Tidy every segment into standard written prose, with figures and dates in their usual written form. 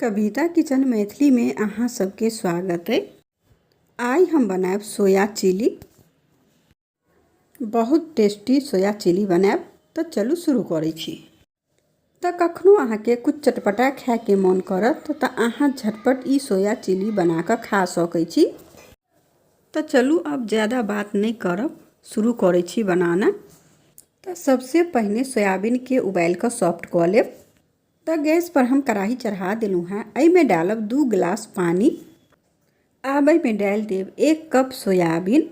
कविता kitchen Maithili में अहाँ सबके स्वागत है। आइ हम बनायब सोया चिली, बहुत टेस्टी सोया चिली बनायब। तो चलू शुरू करै छी। तो कखनो अहाँके कुछ चटपटा खायके मन करत तो अहाँ झटपट ई सोया चिली बना कऽ खा सकै छी। तो चलू अब ज़्यादा बात नहीं करब, शुरू करै छी बनाना। तो सबसे पहिने सोयाबीन के उबालि कऽ सॉफ्ट कऽ लेब। तऽ गैस पर हम कढ़ाही चढ़ा देलहुँ हेँ। एहिमे डालब 2 गिलास पानी। आब एहिमे डालि देब 1 कप सोयाबीन,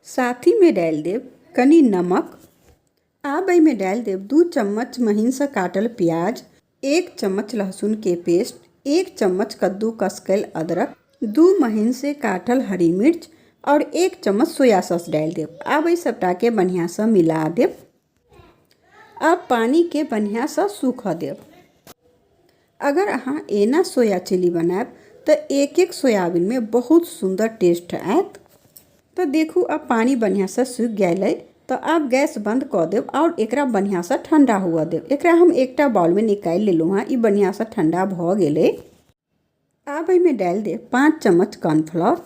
साथीमे डालि देब कनि नमक। आब एहिमे डालि देब 2 चम्मच महीनसँ काटल प्याज, 1 चम्मच लहसुनके पेस्ट, 1 चम्मच कद्दूकस कयल अदरक, 2 महीनसँ काटल हरी मिर्च आओर 1 चम्मच सोया सॉस डालि देब। आब एहि सभटाके बढ़िआँसँ मिला देब। आब पानीके बढ़िआँसँ सूखऽ देब। अगर अहाँ एना सोया चिली बनायब तऽ एक एक सोयाबीनमे बहुत सुन्दर टेस्ट आयत। तऽ देखू आब पानी बढ़िआँसँ सूखि गेल अइ। तऽ आब गैस बंद कऽ देब आओर एकरा बढ़िआँसँ ठण्डा हुअ देब। एकरा हम एकटा बाउलमे निकालि लेलहुँ हँ। ई बढ़िआँसँ ठण्डा भऽ गेलै। आब एहिमे डालि देब 5 चम्मच कॉर्नफ्लोर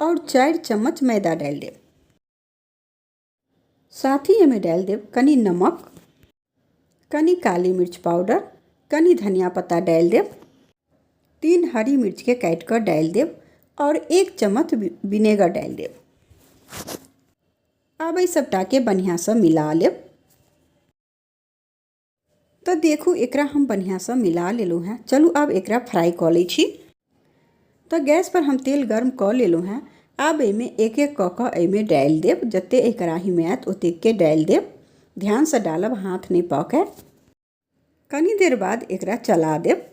और 4 चम्मच मैदा डालि देब। साथ ही एहिमे डालि देब कनि नमक, कनि काली मिर्च पाउडर, कनि धनिया पत्ता डालि देब, 3 हरी मिर्चके काटि कऽ डालि देब और 1 चम्मच विनेगर डालि देब। आब एहि सबटाके बढ़िआँसँ मिला लेब। तऽ देखू एकरा हम बढ़िआँसँ मिला लेलहुँ हेँ। चलू आब एकरा फ्राइ कऽ लै छी। तऽ गैस पर हम तेल गर्म कऽ लेलहुँ हेँ। आब एहिमे एक एक कऽ कऽ एहिमे डालि देब। जतेक एहि कड़ाहीमे आयत ओतेकके डालि देब। ध्यानसँ डालब, हाथ नहि पकै। कनि देर बाद एकरा चला देब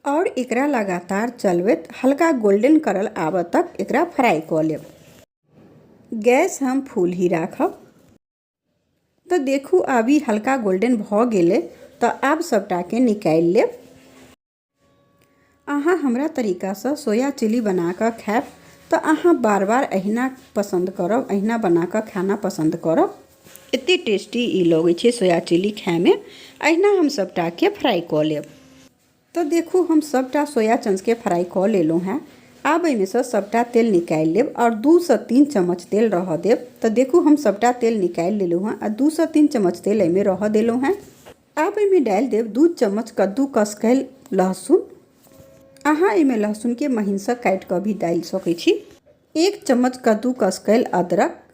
और एकरा लगातार चलबैत हल्का गोल्डन कलर आबऽ तक एकरा फ्राइ कऽ लेब। गैस हम फुल ही राखब। तऽ देखू आब ई हल्का गोल्डन भऽ गेलै। तऽ आब सबटाके निकालि लेब। अहाँ हमरा तरीकासँ सोया चिली बना कऽ खायब तऽ अहाँ बार बार अहिना पसन्द करब, अहिना बना कऽ खाना पसन्द करब। एते टेस्टी ई लगै छै सोया चिली खायमे। अहिना हम सबटाके फ्राइ कऽ लेब। तऽ देखू हम सबटा सोया चंक्सके फ्राइ कऽ लेलहुँ हेँ। आब एहिमेसँ सबटा तेल निकालि लेब आओर 2 सँ 3 चम्मच तेल रहऽ देब। तऽ देखू हम सबटा तेल निकालि लेलहुँ हेँ आ 2 सँ 3 चम्मच तेल एहिमे रहऽ देलहुँ हेँ। आब एहिमे डालि देब 2 चम्मच कद्दूकस कयल लहसुन। अहाँ एहिमे लहसुनके महीनसँ काटि कऽ भी डालि सकै छी। 1 चम्मच कद्दूकस कयल अदरक।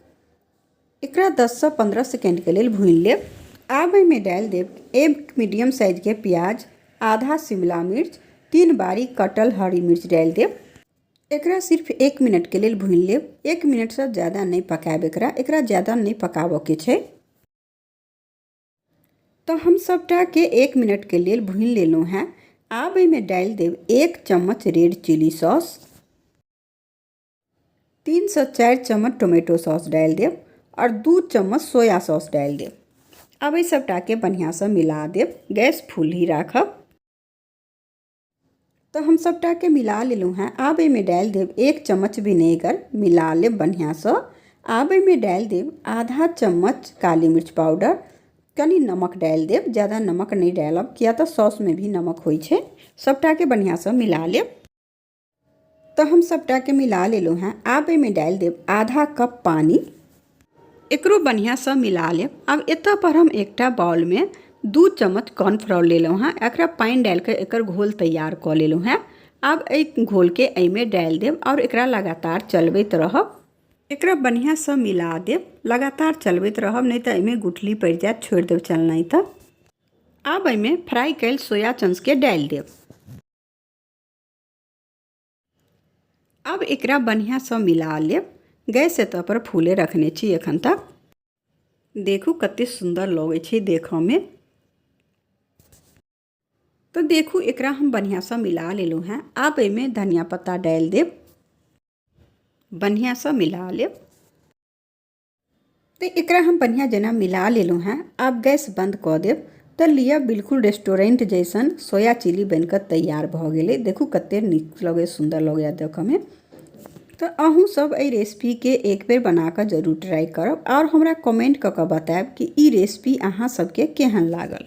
एकरा 10 सँ 15 सेकेंडके लेल भूनि लेब। आब एहिमे डालि देब 1 मीडियम साइजके प्याज, आधा शिमला मिर्च, 3 बारीक कटल हरी मिर्च डालि देब। एकरा सिर्फ 1 मिनटके लेल भूनि लेब। 1 मिनटसँ ज़्यादा नहि पकायब एकरा, एकरा ज़्यादा नहि पकाबऽके छै। तऽ हम सबटाके 1 मिनटके लेल भूनि लेलहुँ हेँ। आब एहिमे डालि देब 1 चम्मच रेड चिली सॉस, 3 सँ 4 चम्मच टोमेटो सॉस डालि देब और 2 चम्मच सोया सॉस डालि देब। आब एहि सबटाके बढ़िआँसँ मिला देब। गैस फुल ही राखब। तऽ हम सबटाके मिला लेलहुँ हेँ। आब एहिमे डालि देब 1 चम्मच विनेगर, मिला लेब बढ़िआँसँ। आब एहिमे डालि देब आधा चम्मच काली मिर्च पाउडर, कनि नमक डालि देब। ज़्यादा नमक नहि डालब किया तऽ सॉसमे भी नमक होइ छै। सबटाके बढ़िआँसँ मिला लेब। तऽ हम सबटाके मिला लेलहुँ हेँ। आब एहिमे डालि देब आधा कप पानी। एकरो बढ़िआँसँ मिला लेब। आब एतऽ पर हम एकटा बाउलमे 2 चम्मच कॉर्नफ्लोर लेलहुँ हेँ। एकरा पानि डालि कऽ एकर घोल तैयार कऽ लेलहुँ हेँ। आब एहि घोलके एहिमे डालि देब आओर एकरा लगातार चलबैत रहब। एकरा बढ़िआँसँ मिला देब, लगातार चलबैत रहब, नहि तऽ एहिमे गुठली पड़ि जायत। छोड़ि देब चलनाइ। तऽ आब एहिमे फ्राइ कयल सोया चंक्सके डालि देब। आब एकरा बढ़िआँसँ मिला लेब। गैस एतऽ पर फूले रखने छी एखन तक। देखू कते सुन्दर लगै छै देखऽमे। तऽ देखू एकरा हम बढ़िआँसँ मिला लेलहुँ हेँ। आब एहिमे धनिया पत्ता डालि देब, बढ़िआँसँ मिला लेब। तऽ एकरा हम बढ़िआँ जेना मिला लेलहुँ हेँ। आब गैस बन्द कऽ देब। तऽ लिअ, बिल्कुल रेस्टोरेंट जैसन सोया चिली बनि कऽ तैयार भऽ गेलै। देखू कते नीक लगै, सुन्दर लगैए देखऽमे। तऽ अहूँ सब एहि रेसिपीके एक बेर बना कऽ जरूर ट्राई करब आओर हमरा कमेंट कऽ कऽ बतायब कि ई रेसिपी अहाँ सबके केहन लागल।